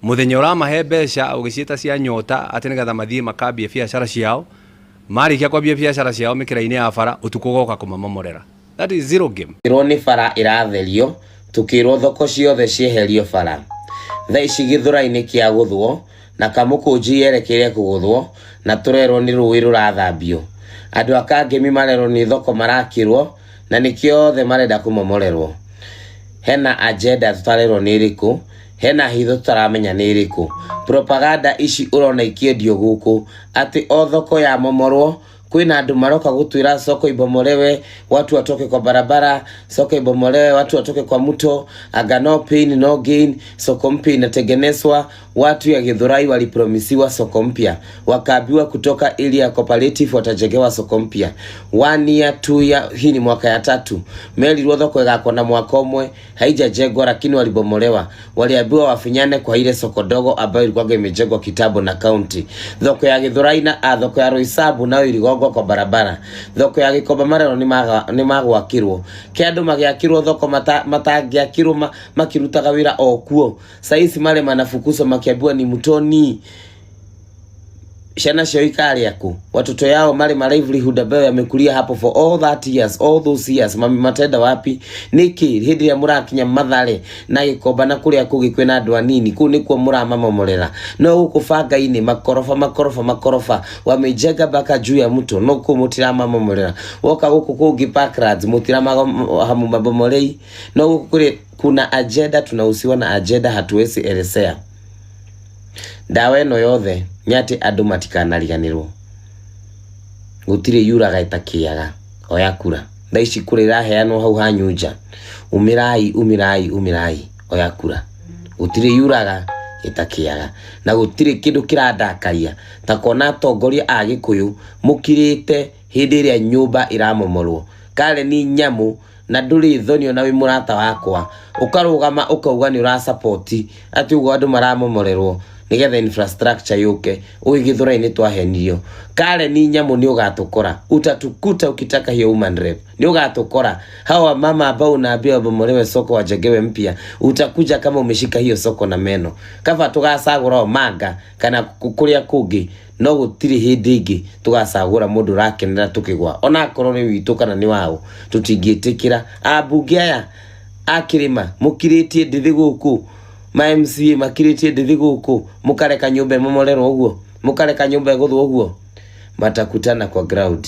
Mũthenya ũramahe mbeca ũgĩciĩta cia nyota atĩ nĩgetha mathiĩ makambie biacara ciao, marĩkia kwambia biacara ciao mĩkĩra-inĩ ya bara, ũtukũ ũgoka kũmamomorera. That is zero game. Tukĩrwo nĩ bara ĩratherio, tukĩrwo thoko ciothe cieherio bara. Thaa ici Gĩthũrai nĩ kĩagũthwo na Kamũkũnji yerekeire kũgũthwo na tũrerwo nĩ rũĩ rũrathambio. Andũ a Kangemi marerwo nĩ thoko marakĩrwo na nĩkĩo othe marenda kũmomorerwo. Hena agenda tũtarerwo nĩ ĩrĩkũ, hena hitho tũtaramenya nĩ ĩrĩkũ. Propaganda ici ũrona ikĩendio gũkũ atĩ o thoko yamomorwo kwĩna andũ maroka gũtwĩra soko ibomolewe, watu watoke kwa barabara, soko ibomolewe, watu watoke kwa mto, aga no pain no gain, soko mpya inatengenezwa. Watu ya Githurai walipromisiwa soko mpya, wakaambiwa kutoka ili ya cooperative watajengewa soko mpya. One year, 2 year, hii ni mwaka ya tatu. Merirwo thoko ĩgakwo na mwaka ũmwe, haijajengwa lakini walibomolewa. Waliambiwa wafinyane kwa ile soko dogo ambayo ilikuwa imejengwa kitambo na county. Thoko ya Githurai na thoko ya Roysambu nayo iligongwa kwa barabara. Thoko ya Gikomba marerwo nĩ magwakirwo. Ke andũ magĩakirwo thoko matangĩakirwo makirutaga wĩra o kuo. Saizi male manafukuzwa makiambiwa ni mtoni, ciana ciao ikarĩa kũ? Watoto yao male ma livelihood ambayo yamekulia hapo for all that years, all those years, mami matenda wapi? Nĩkĩ hĩndĩ ĩrĩa mũrakinya Mathare na Gĩkomba na kũrĩa kũngĩ kwĩna andũ anini, kũu nĩkuo mũramamomorera, no gũkũ bangainĩ makoroba makoroba makoroba wamejenga mpaka juu ya mto, no kũu mũtiramamomorera. Woka gũkũ kũngĩ Parklands mũtiramamomorei, no gũkũ kũrĩ kuna agenda, tunahusiwa na agenda hatuwezi elezea. Ndawa ĩno yothe nĩ atĩ andũ matikanariganĩrwo gũtirĩ yuraga ĩtakĩaga. Oya kura thaa ici, kura iraheanwo hau hanyu nja. Umĩrai, umĩrai, umĩrai, oya kura. Gũtirĩ yuraga ĩtakĩaga na gũtirĩ kĩndũ kĩrandakaria ta kuona atongoria a Gĩkũyũ mũkirĩte hĩndĩ ĩrĩa nyũmba ĩramomorwo. Karen Nyamu, na ndũrĩ thoni ona wĩ mũrata wakwa, ũkarũgama ũkauga nĩ ũrasupport atĩ ũguo andũ maramomorerwo nĩgetha infrastructure yũke. Ũĩ Gĩthũrai nĩ twahenirio. Karen Nyamu, nĩ ũgatũkora, utatukuta ukitaka hiyo woman rep, nĩ ũgatũkora. Hawa mama ambao unaambia wabomolewe soko wajengewe mpya, utakuja kama umeshika hiyo soko na meno. Kaba tũgacagũra Omanga kana kũrĩa kũngĩ, no gũtirĩ hĩndĩ ĩngĩ tũgacagũra mũndũ ũrakenera tũkĩgwa, ona akorwo nĩ witũ kana nĩ wao, tũtingĩtĩkĩra. Ambunge aya a kĩrĩma mũkirĩtie ndĩthĩ gũkũ, ma MCA makirĩtie ndĩthĩ gũkũ, mũkareka nyũmba ĩmomorerwo ũguo, mũkareka nyũmba ĩgũthwo ũguo, matakutana kwa ground.